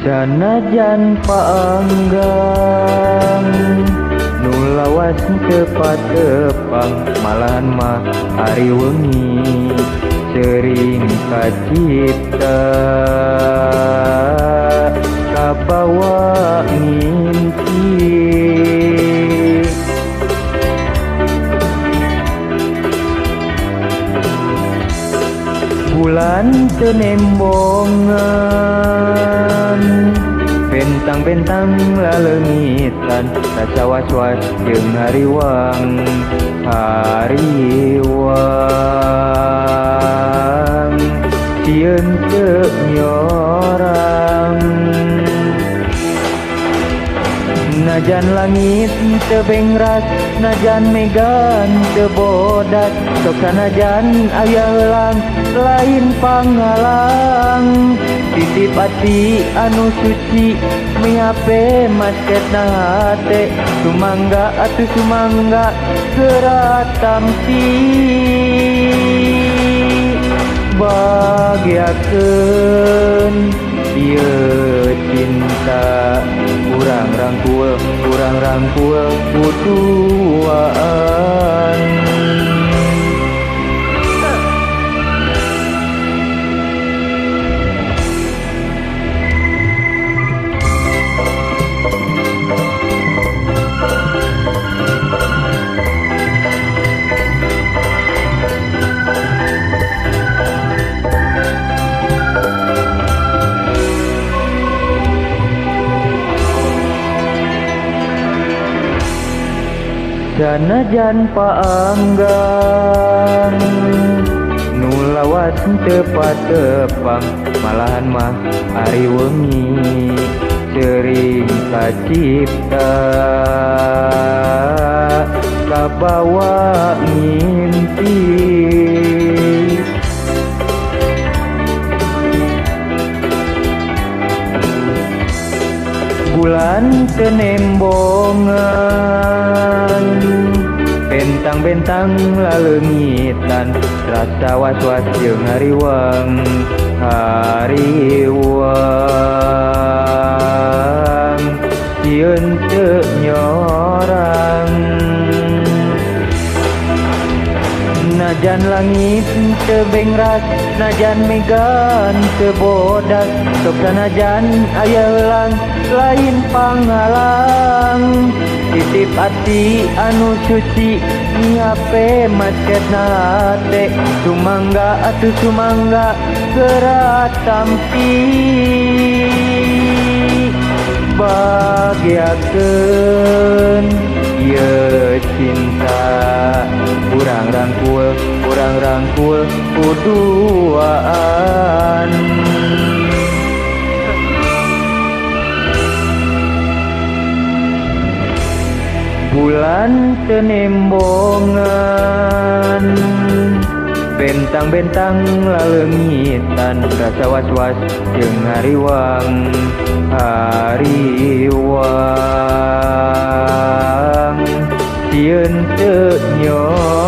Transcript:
Sanajan paanggang nu lawas teu patepang, malahan mah ari wengi sering kacipta kabawa ngimpi. Bulan teu nembongan, bentang-bentang laleungitan, rasa was-was jeung hariwang, hariwang sieun teu nyorang. Najan langit teu bengras, najan megan teu bodas, sok sanajan aya heulang lain panghalang. Titip ati anu suci mihape masketna hate, sumangga atuh sumangga geura tampi. Bagiakeun ieu cinta, urang rangkul butuan. Sanajan paanggang nu lawas teu patepang, malahan mah ari wengi sering kacipta kabawa ngimpi. Bulan teu nembongan, bentang-bentang laleungitan, rasa was-was jeung hariwang, hariwang sieun teu nyorang. Najan langit teu bengras, najan megan teu bodas, sok sanajan aya heulang lain panghalang. Titip ati anu suci mihape masketna hate, sumangga atuh sumangga geura tampi. Bagiakeun ieu cinta, urang rangkul kuduaan. Bulan teu nembongan, bentang-bentang laleungitan, rasa was-was jeung hariwang, hariwang sieun teu nyorang.